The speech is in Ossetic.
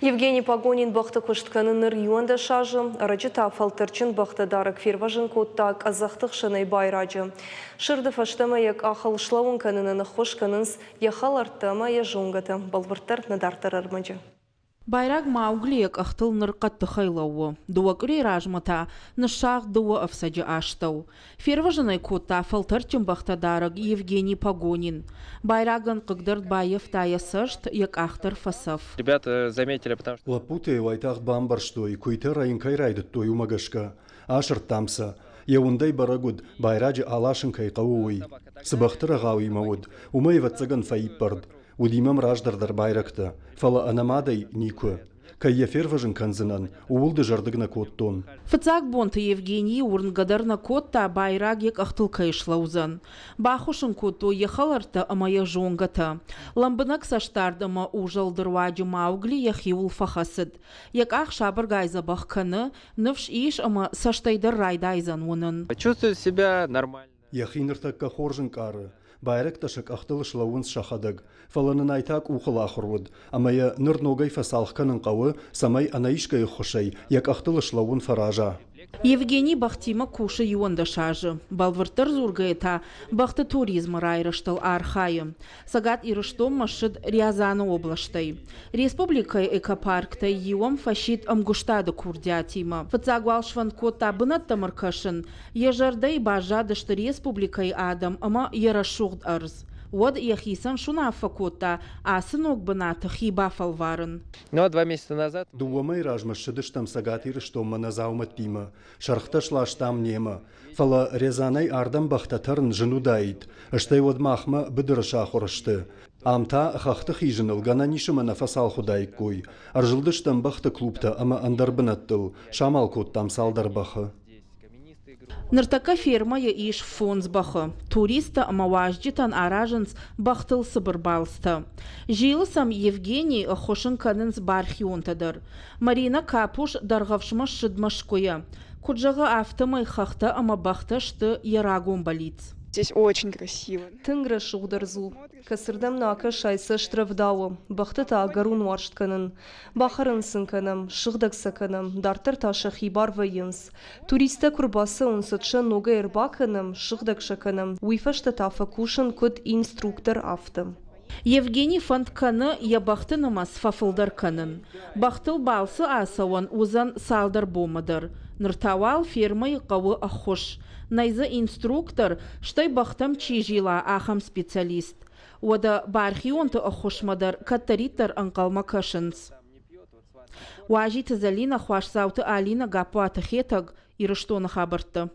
Евгений Погонин бӕхты куыст кӕны ныр 11 азы. Ӕрӕджы та фӕлтӕрдджын бӕхтӕдарӕг фервӕзын кодта къӕдзӕхты хсӕнӕй байраджы. Сырды фӕстӕмӕ йӕ къахыл слӕууын кӕнынӕн ӕххуыс кӕнынц йӕ хӕлӕрттӕ ӕмӕ йӕ зонгӕтӕ. Бӕлвырддӕр нӕ дарддӕр ӕрмӕджы. Байраг Маугли йӕ къӕхтыл ныр хъӕддыхӕй лӕууы. Дыууӕ къуырийы размӕ та ныссагъд дыууӕ ӕфцӕджы астӕу. Фервӕзын ӕй кодта фӕлтӕрдджын бӕхтӕдарӕг Евгений Погонин. Байрагӕн хъыгдард баййӕфта йӕ цӕст, йӕ къах дӕр фӕцӕф. Ребята заметили, потому что... Лӕппутӕ уайтагъд бамбӕрстой, куыйтӕ рӕйын кӕй райдыдтой, уымӕ гӕсгӕ. Асырдтам сӕ. Йӕ уындӕй бӕрӕг уыд, байраджы аласын кӕй хъӕуы, уый. Цы бӕхты рӕгъауимӕ уыд, уымӕй, ӕвӕццӕгӕн, фӕиппӕрд. Уыди мӕм раздӕр дӕр байрӕгтӕ, фӕлӕ ӕнӕмадӕй никуы. Кӕй йӕ фервӕзын кӕндзынӕн, ууыл дызӕрдыг нӕ кодтон. Фыццаг бонты Евгенийы уырнгӕ дӕр нӕ кодта, байраг йӕ къӕхтыл кӕй слӕудзӕн. Баххуыс ын кодтой йӕ хӕлӕрттӕ ӕмӕ йӕ зонгӕтӕ. Лӕмбынӕг цӕстдард ӕмӕ узӕлды руаджы Маугли йӕхиуыл фӕхӕцыд. Йӕ къах сабыргай дзӕбӕх кӕны, ныфс ис ӕмӕ цӕстӕй дӕр райдайдзӕн уынын. Чувствую себя нормально. Йӕхи ныртӕккӕ хорз ӕнкъары. Байрӕгтӕ сӕ къӕхтыл слӕууынц сӕхӕдӕг, фӕлӕ нын ай та къухыл ахуыр уыд, ӕмӕ йӕ ныр ногӕй фӕцалх кӕнын хъӕуы, цӕмӕй ӕнӕискӕй ӕххуысӕй йӕ къӕхтыл слӕууын фӕраза. Евгений бӕхтимӕ кусы 11 азы. Бӕлвырддӕр дзургӕйӕ та бӕхты туризмы райрӕзтыл архайы. Цӕгат Ирыстонмӕ ссыд Рязаны областӕй. Республикӕйы экопарктӕй иуӕм фӕсидт ӕмгуыстады курдиатимӕ. Фыццаг уал сфӕнд кодта бынӕттӕм ӕркӕсын, Йӕ зӕрдӕйы баззадысты республикӕйы адӕм ӕмӕ йӕ рӕсугъд ӕрдз. Уӕд йӕхицӕн суынаффӕ кодта ацы ног бынаты хи бафӕлварын. Ну а 2 месяца назад Дыууӕ мӕйы размӕ ссыдыстӕм Цӕгат Ирыстонмӕ нӕ дзаумӕттимӕ, сӕргътӕ сластам немӕ. Фӕлӕ Рязанӕй ардӕм бӕхтӕ тӕрын зын уыдаид, стӕй уӕд махмӕ быдыры сахуыр сты. Ам та хӕхты хизыныл гӕнӕн ис ӕмӕ нӕ фӕцалх уыдаиккой. Ӕрзылдыстӕм бӕхты клубтӕ ӕмӕ ӕндӕр бынӕттыл, самал кодтам цалдӕр бӕхы. Ныртӕккӕ фермӕйы ис фондз бӕхы. Туристтӕ ӕмӕ уазджытӕн аразынц бӕхтыл цыбыр балцтӕ. Зилы сӕм Евгений, ӕххуыс ын кӕнынц бархионтӕ дӕр. Марина Капуш Дӕргъӕвсмӕ ссыд Мӕскуыйӕ. Куыд зӕгъы, афтӕмӕй хӕхтӕ ӕмӕ бӕхтӕ сты йӕ рагон бӕллиц. Здесь очень красиво. Тынг рӕсугъд ӕрдз у. Кӕцырдӕм нӕ акӕсай, цӕст рӕвдауы. Бӕхты та ӕгӕрон уарзт кӕнын. Бахӕрын сын кӕнӕм, ссыгъдӕг сӕ кӕнӕм, дарддӕр та сӕхи бар вӕййынц. Туристтӕ куы рбацӕуынц, уӕд сӕ ногӕй ӕрбакӕнӕм, ссыгъдӕг сӕ кӕнӕм, уый фӕстӕ та фӕкусын куыд инструктор, афтӕ. Евгений фӕнд кӕны йӕ бӕхты нымӕц фӕфылдӕр кӕнын. Бӕхтыл балцы ацӕуӕн уыдзӕн цалдӕр бонмӕ дӕр. Ныр та уал фермӕйы хъӕуы ӕххуыс. Нӕй дзы инструктор, стӕй бӕхтӕм чи зила, ахӕм специалист. Уӕдӕ бархионты ӕххуысмӕ дӕр кӕддӕриддӕр ӕнхъӕлмӕ кӕсынц. Уазиты Зӕлинӕ, Хуасдзауты Алинӕ, Гаппуаты Хетӕг, Ирыстоны хабӕрттӕ.